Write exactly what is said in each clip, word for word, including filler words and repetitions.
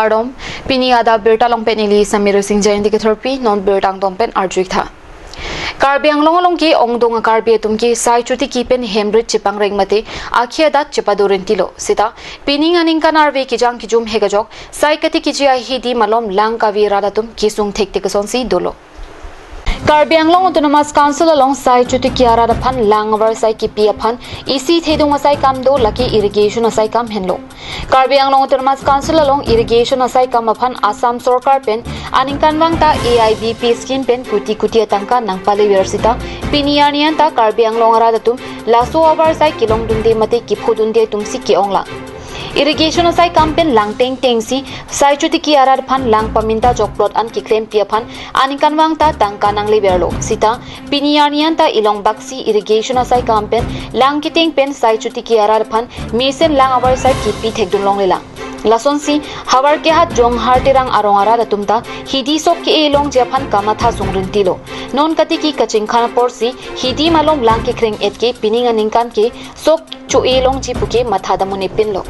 Kardom, pini adap birta along pen neli Samir Singh Jayanti kethorpi, non birta angdom pen arju-ik tha. Karbi Anglong along ke ongdung a-Karbi atum ke sai chotiki pen hemrit chepangreng mate akhei adat chepadorinti lo. Seta, pining aningkan arve kejang kejum hek ajok, sai katikiji ahidi malom lang kave arat atum kesung thekthek asonsi dolo. Karbi Anglong Autonomous Council along sai chotiki arat aphan lang avarsai kipi aphan isi thedung asai kam do, lake irrigation asai kam henlo. Karbi Anglong Autonomous Council along irrigation asai kam aphan Assam Sorkar pen aningkanvang ta A I B P scheme pen kuti kuti atangka nangpalever seta pini arni an ta Karbi Anglong arat atum laso avarsai kelongdunde mate kephodunde atumsi ke-ong lang. Irrigation asai kam pen lang tengtengsi sai chotiki arat aphan lang paminta jokplot an keklempi aphan aningkanvang ta tangka nangleverlo. Seta pini arni an ta ilong baksi irrigation asai kam pen lang keteng pen sai chotiki arat aphan mesen lang avarsai kipi thekdun longlelang. Lasonsi havar kehat Jonghar Terang arong arat atum ta hidi sok ke-e longji aphan kamatha sungrintilo. Non katiki kachingkhan aporsi hidi malom lang kekreng-et ke pining aningkan ke sok cho-e longji puke matha damun-e pinlo.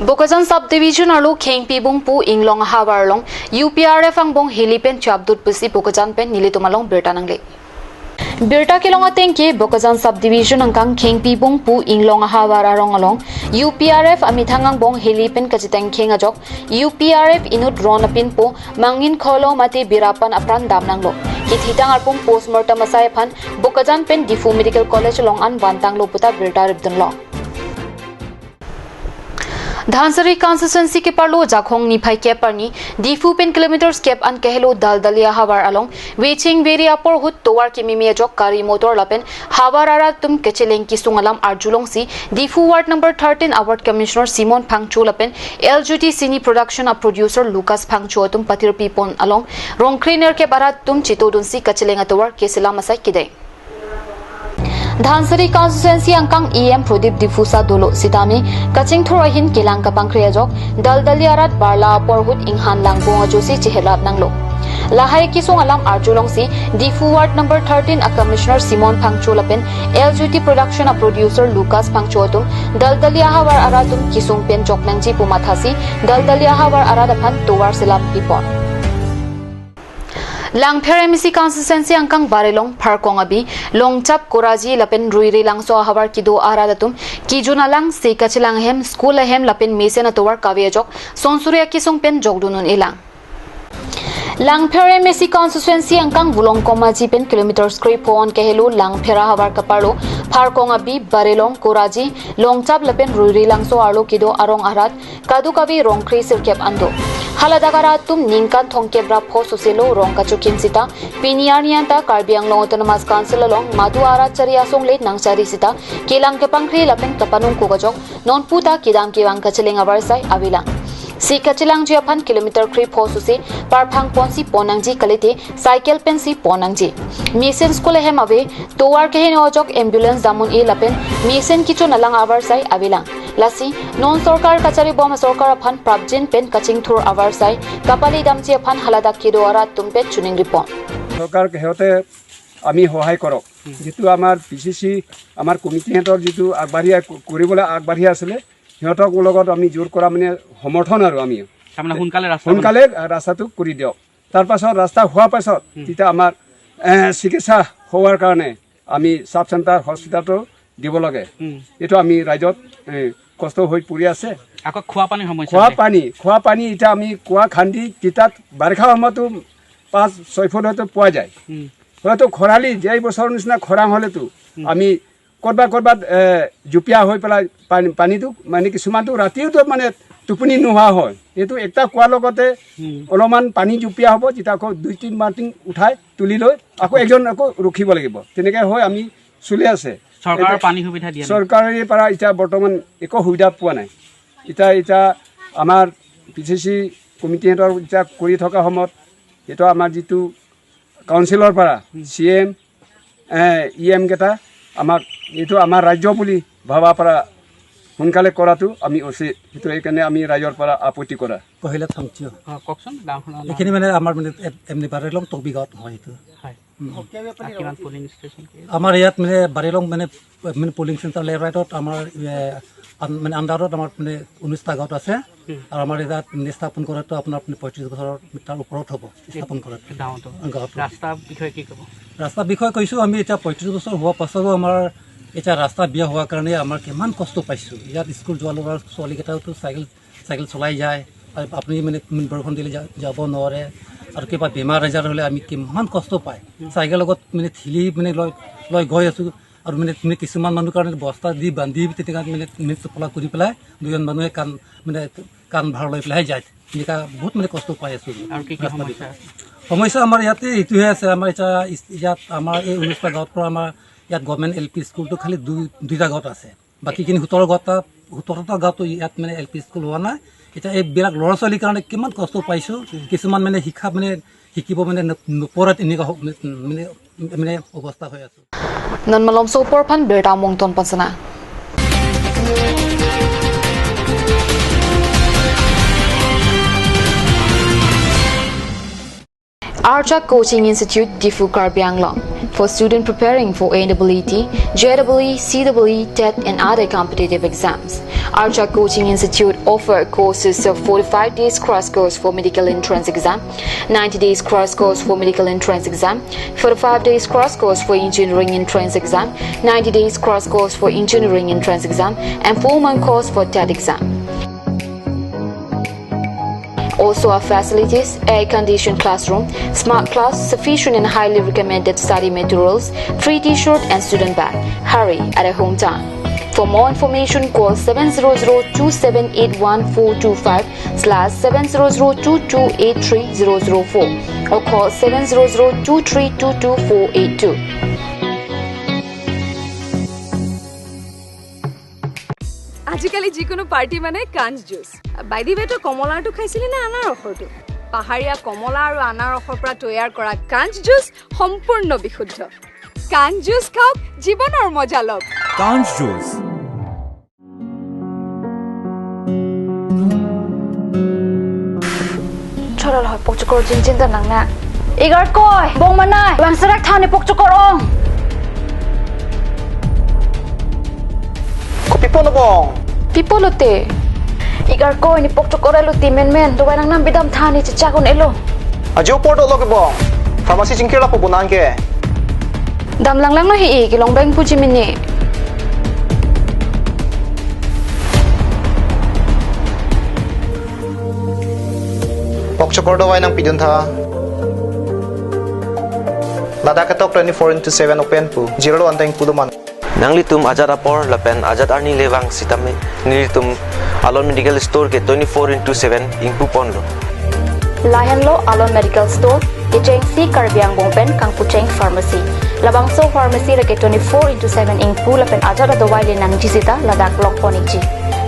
Bokajan Subdivision arlo Khengpi Bungpu Inglong ahavar along U P R F angbong heli pen chapdut pusi Bokajan pen nelitum along birta nangle. Birta kelong ateng ke Bokajan Subdivision angkang Khengpi Bungpu Inglong ahavar arong along U P R F amethang angbong heli pen kachetengkheng ajok U P R F inut ron apinpo Mangin Kholo mate Birapan apran damnanglo. Kethitang arpum postmortem asai aphan Bokajan pen Diphu Medical College along an vantanglo puta birta ripdunlo. Dhansiri constituency keparlo Jakhong niphai kep arni Diphu pen kilometers kep an kehelo Daldalia havar along wecheng veri apor ahut tovar kememe ajok gari motor lapen havar arat atum kecheleng kesung alam arjulongsi Diphu ward number thirteen a ward commissioner Simon Phangcho lapen L J T Cine Production a producer Lucas Phangcho atum patirpi pon along rongkre nerkep arat atum chetodunsi kacheleng atovar keselam asai kedeng. Dhansiri constituency angkang E M Prodip Diphusa dolo sitame kachingthur ahin kelang kapangkri ajok Daldalia arat barla apor ahut inghan langbong ajosi chehelat nanglo. Lahai kesung alam arjulongsi Diphu ward number thirteen a commissioner Simon Phangcho lapen L J T Production a producer Lucas Phangcho atum Daldalia havar arat atum kesung pen jok nangji pu mathasi Daldalia havar arat aphan tovar selam pipon. Langpher M A C constituency angkang Barelong, Pharkong Abi, Longchap, Koraji lapen Ruiri Langso ahavar kedo arat atum kejun alang, se kachelang ahem, school ahem lapen mesen atovar kave ajok sonsuri akesung pen jokdun un-elang. Langpher M A C constituency angkang Vulong Komaji pen kilometers krepho an kehelo Langpher ahavar keparlo Pharkong Abi, Barelong, Koraji, Longchap lapen Ruiri Langso arlo kedo arong arat kadokave rongkre sirkep an do. Haladak arat atum ningkan thomkep ra pho soselo rong kachokim sita pini arni an ta Karbi Anglong Autonomous Council along madu arat chari asongle nangchari sita kelang kepangkri lapen kapanung kuk ajok nonpu ta kedam kevang kacheleng avarsai avelang. Se kachelangji aphan kilometer krepho sose parphang ponsi pon nangji kalite cycle pensi pon nangji. Mesen school ahem ave, tovar keheno ajok ambulance dam un-e lapen mesen kechun alang avarsai avelang. Lasi non sorkar kachari bom asorkar aphan prapjin pen kachingthur avarsai kapale damji aphan haladak kedo arat atum pen chuning ripon. চৰকাৰ সিহঁতে আমি সহায় কৰক। যিটো আমাৰ P C চি, আমাৰ কমিটিহঁতৰ যিটো আগবাঢ়ি আ-, কৰিবলৈ আগবাঢ়ি আছিলে, সিহঁতক লগত আমি জোৰ কৰা মানে সমৰ্থন আৰু আমি তাৰমানে সোনকালে ৰাস্তা সোনকালে ৰাস্তাটো কৰি দিয়ক। তাৰ পাছত ৰাস্তা হোৱাৰ পাছত উম। তেতিয়া আমাৰ, এ, চিকিৎসা হোৱাৰ কাৰণে আমি ছাব চেণ্টাৰ হস্পিটেলটো দিব লাগে। উম। এইটো আমি ৰাইজত, এ, কষ্ট হৈ পৰি আছে। আকৌ খোৱা পানীৰ সমস্যা খোৱা আছে। পানী, খোৱা পানী এতিয়া আমি কুঁৱা খান্দি তিতাত বাৰিষা সময়তো পাঁচ ছয় ফুট হয়তো পোৱা যায়। উম। হয়তো খৰালি যে এই বছৰৰ নিচিনা খৰাং হ'লেতো উম। আমি ক'ৰবাত ক'ৰবাত, এ, জুপীয়া হৈ পেলাই পানী, পানীটো মানে কিছুমানতো ৰাতিওতো মানে টোপনি নোহোৱা হয়। এইটো একটা কুঁৱাৰ লগতে উম। অলপমান পানী জুপীয়া হ'ব, যেতিয়া আকৌ দুই তিনি বাল্টিং উঠাই তুলি লৈ আকৌ এজন আকৌ ৰখিব লাগিব। তেনেকে হৈ আমি চলি আছে। চৰকাৰৰ এতিয়া পানী সুবিধা দিয়া নাই? চৰকাৰে পৰা এতিয়া বৰ্তমান একো সুবিধা পোৱা নাই। এতিয়া, এতিয়া আমাৰ পি চি চি কমিটিহঁতৰ এতিয়া কৰি থকা সময়ত এইটো আমাৰ যিটো কাউন্সিলৰ পৰা উম। চি এম, এ, ই এম কেইটা আমাক এইটো আমাৰ ৰাজ্য বুলি ভবা পৰা সোনকালে কৰাটো আমি উচিত, সেইটো সেইকাৰণে আমি ৰাইজৰ পৰা আপত্তি কৰা। পহিলা থাংচিঅ। অ, কওকচোন, গাঁওখনৰ নাম? এইখিনি মানে আমাৰ মানে এম-, এমনি বাৰেলং টকবি গাঁৱত হয় এইটো। হয়। উম। আৰু কিমান পলিং ষ্টেচন কি? আমাৰ ইয়াত মানে বাৰেলং মানে, মানে পলিং চেণ্টাৰ লেফ্ট ৰাইটত আমাৰ, এ, আন-, মানে আণ্ডাৰত আমাৰ মানে ঊনৈশটা গাঁৱত আছে। উম। আৰু আমাৰ ইয়াত মানে স্থাপন কৰাটো আপোনাৰ মানে পঁয়ত্ৰিশ বছৰ তাৰ ওপৰত হ'ব স্থাপন কৰাটো। গাঁৱতো? গাঁৱতো। ৰাস্তা বিষয়ে কি ক'ব? ৰাস্তা বিষয়ে কৈছোঁ, আমি এতিয়া পঁয়ত্ৰিশ বছৰ হোৱাৰ পাছতো আমাৰ এতিয়া ৰাস্তা বেয়া হোৱাৰ কাৰণে আমাৰ কিমান কষ্ট পাইছোঁ। ইয়াত স্কুল যোৱা ল'ৰা ছোৱালীকেইটাওতো চাইকেল, চাইকেল চলাই যায়। আৰু আপুনি মানে বৰষুণ দিলে যা-, যাব নোৱাৰে। আৰু কিবা বেমাৰ আজাৰ হ'লে আমি কিমান কষ্ট পায়। চাইকেল লগত মানে ঠেলি মানে লৈ, লৈ গৈ আছোঁ। আৰু মানে, মানে কিছুমান মানুহ কাৰণে বস্তা দি বান্ধি তেনেকা মানে, মানে চপলা কৰি পেলাই দুজন মানুহে কাণ, মানে কাণ ভাৰ লৈ পেলাই যায়। এনেকা বহুত মানে কষ্ট পাই আছোঁ। আৰু কি কি ৰাস্তা সমস্যা বিষয়ে। আছে? সমস্যা আমাৰ ইয়াতে এইটোহে আছে, আমাৰ এতিয়া ইছ-, ইয়াত আমাৰ এই ঊনৈশটা গাঁৱত পৰা আমাৰ ইয়াত গভৰ্ণমেণ্ট এল পি স্কুলটো খালি দুই, দুইটা গাঁৱত আছে। বাকীখিনি সোতৰ গাঁৱত, সোতৰটা গাঁৱতো ইয়াত মানে এল পি স্কুল হোৱা নাই। এতিয়া এইবিলাক ল'ৰা ছোৱালীৰ কাৰণে কিমান কষ্ট পাইছোঁ। কিছুমান মানে শিক্ষা মানে শিকিব মানে ন-, নপৰে, এনেকুৱা হ-, মানে, মানে অৱস্থা হৈ আছে। Non malom sopor aphan birta mongton pansana. Arjak Coaching Institute, Diphu, Karbi Anglong, for student preparing for N E E, J E E, C E E, TET and other competitive exams. Arjak Coaching Institute offer courses of forty-five days crash course for medical entrance exam, ninety days crash course for medical entrance exam, forty-five days crash course for engineering entrance exam, ninety days crash course for engineering entrance exam, and four-month course for TET exam. Also, our facilities: air-conditioned classroom, smart class, sufficient and highly recommended study materials, free T-shirt and student bag. Hurry at a home time. For more information, call seven zero zero two seven eight one four two five slash seven zero zero two two eight three zero zero four or call seven zero zero two three two two four eight two. আজিকালি যিকোনো পাৰ্টি মানে কাঞ্চ juice. By the ৱে, তই কমলাৰটো খাইছিলি নে আনাৰসৰটো? পাহাৰীয়া কমলা আৰু আনাৰসৰ পৰা তৈয়াৰ কৰা কাঞ্চ জুচ সম্পূৰ্ণ বিশুদ্ধ। কাঞ্চ জুচ খাওক, জীৱনৰ মজা লওক। কাঞ্চ juice. Chorol hoi pokchokor jinjin ta nang na. Igarkoi, bong manai, vangserak than ne pokchokor ong. Kopi pon bong? Pi pulote? Igarkoi, ne pokchokor alote menmen, dovai nangnam bidam than ne chechak un-elo. Ajo apor dolo ke bong. Pharmacy chingkir lapu bonang ke. Dam langlang no he-e, kelong beng puji mene. Pokchokor dovai nangpidun tha. Ladak ketok twenty-four into seven open pu. Jirlo anteng pu do man. Nanglitum ajat apor lapen ajat arni le vang sitame nelitum Alon Medical Store ke twenty-four into seven ingpu ponlo. Lahenlo Alon Medical Store, kechengsi Karbi Anglong pen kangpucheng pharmacy. Labangso pharmacy lake twenty-four into seven ingpu lapen ajat adovai le nangji sita ladak long pon ikji.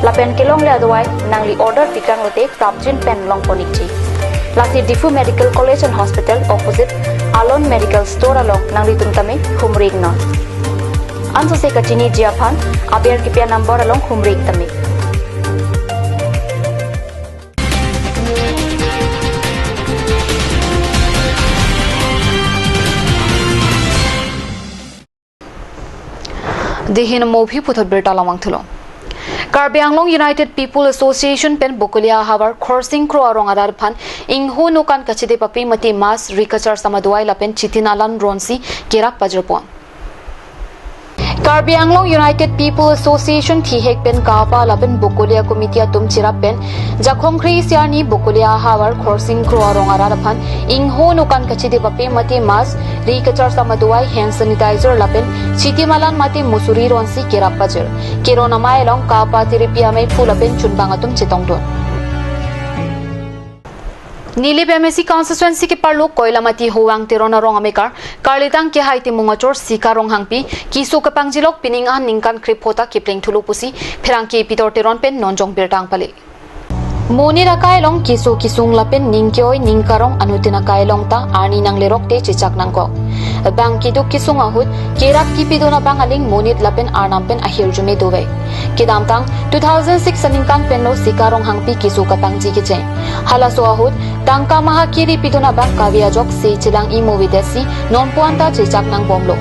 Lapen kelongle adovai nangli order pikang lote prapjin pen long pon ikji. Lasi Diphu Medical College and Hospital opposite Alon Medical Store along nanglitum tame humri iknon. Ansose kachiniji aphan aber kipi a-number along humri ik tame. Dehin mo phi puthot birta lamang thulo. Karbi Anglong United People Association pen Bokolia ahavar Khorsing Kro arong arat aphan ingho nokan kachede pape mate mas ri kachar sama dovai lapen chitin alan ronsi kerap pajirpon. Karbi Anglong United People Association thihek pen kapa lapen Bokolia committee atum chirap pen Jakhong kre-isi arni Bokolia ahavar Khorsing Kro arong arat aphan ingho nokan kachede pape mate mas ri kachar sama dovai, hand sanitizer lapen chitin alan mate musuri ronsi kerap pajir. Keron amei along kapa tiripi amei phu lapen chunbang atum chetongdun. Nilip M A C constituency keparlo Koilamati Howang Teron arong amekar Karlitang Kehai Timung achor Sika Ronghangpi keso kepangjilok pining an ningkan krepho ta kepleng thulo pusi pherangke Pitor Teron pen nonjong birta nangpale. Monit akai along keso kesung lapen ning ke-oi ning karong anuttin akai along ta arni nanglerok te chechak nangkok. Bang keduk kesung ahut kerap kepidun abang aling monit lapen arnam pen ahirjume dovek. Kedamtang two thousand six aningkan penlo Sika Ronghangpi keso kapangji kecheng. Halaso ahut tangka maha kiri pidun abang kave ajok se chelang-i mo avedetsi nonpu anta chechak nangbomlo.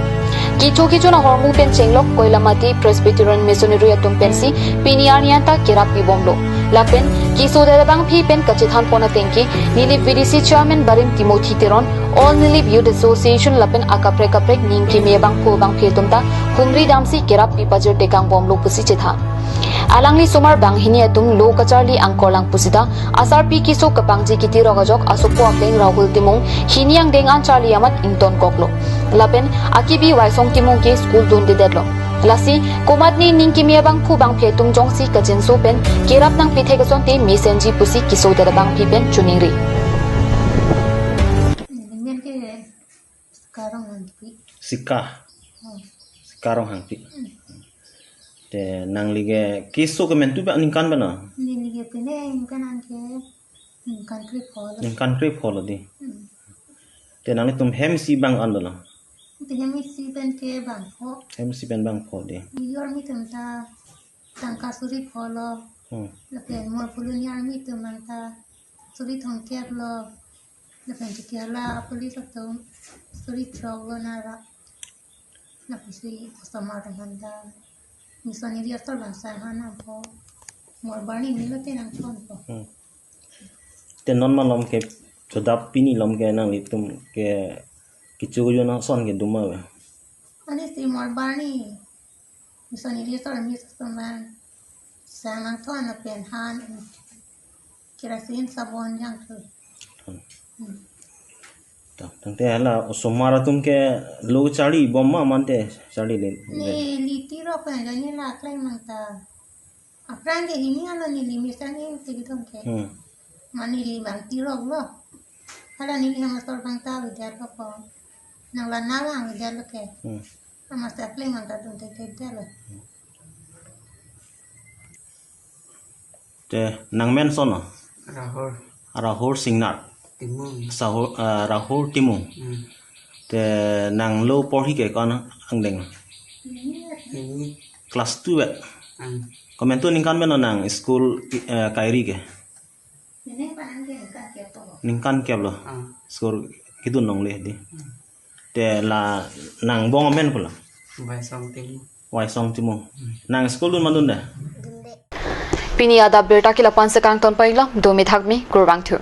Kecho kechun ahormu pen chenglok Koilamati Presbyterian Missionary atum pensi pini arni anta kerap pibomlo. Lapen kesodet abangpi pen kachethanpon atengke Nilip V D C Chairman Barim Timothy Teron, All Nilip Youth Association lapen akaprek kaprek ning keme abangphu abangphi atum ta humri damsi kerap pipajir tekang bomlo pusi chethan. Alangli osomar banghini atum lo kacharli angkorlang pusita asarpi keso kapangji kitirok ajok asopo akleng Rahul Timung hini angdeng an charli amat ingtonkoklo. Lapen akibi Waisong Timung ke school dundedetlo. Lasi komatne ning keme abangphu abangphi atum jongsi kachinso pen kerap nangpithek asonte mesenji pusi kesodet abangpi pen choningri. Ning ke Sika Ronghangpi. Sika. Oh. Sika Ronghangpi. Hmm. Te nangli ke keso kementu ba ningkan ba na? Neli ke pine ningkan an ke ningkan krepho lo. Ningkan krepho lo dei. Hmm. Te nanglitum hem isi bang an dolo? Te hem isi pen ke bangpho. Hem isi pen bangpho dei. Yor mi tum ta tangka suri pho lo. Hmm. Lapen Morphuloni army atum anta suri thomkep lo. Lapen chikhala police atum suri throk lo nara. Lapusi osomar atum anta missionary asor bangsa han nangpo. Morbarni ni lote nangchonpo. Hmm. Te non malom ke chodap pini lom ke nanglitum ke kecho kejun ason ke doma ba? Ani si Morbarni missionary asor mi soman sang nangthon lapen han, kerasin, sabon jangthu. Hmm. Ta, tangte hala osomar atum ke lo charlibom ma mante charlile? Neli tirok pen jani la kleng mang ta. Aphrang ke hini alo neli mesen ni tigidong ke. Hmm. Mane neli bang tirok lo. Hala neli hem asor bang ta avedet lo ko. Nang la na bang avedet lo ke. Hmm. Ama sa kleng mang ta dun te te lo. Te nangmen son no? Rahul. Rahul Singnar. Timung. Sahur, ah, Rahul Timung. Hmm. Te nanglo porhi ke ko-an angdeng? Ini. Class two ba? Hmm. Komantu ningkan mena nang school, eh, kairi ke? Ningkan kep lo. Ah. School kedun longle dei. Hmm. Te la nang bong amen kolang? Waisong Timung. Waisong Timung. Hmm. Nang school dun ma dunde? Pini adap birta ke la-an si kangton pilo, dome thakme, kurvangthu.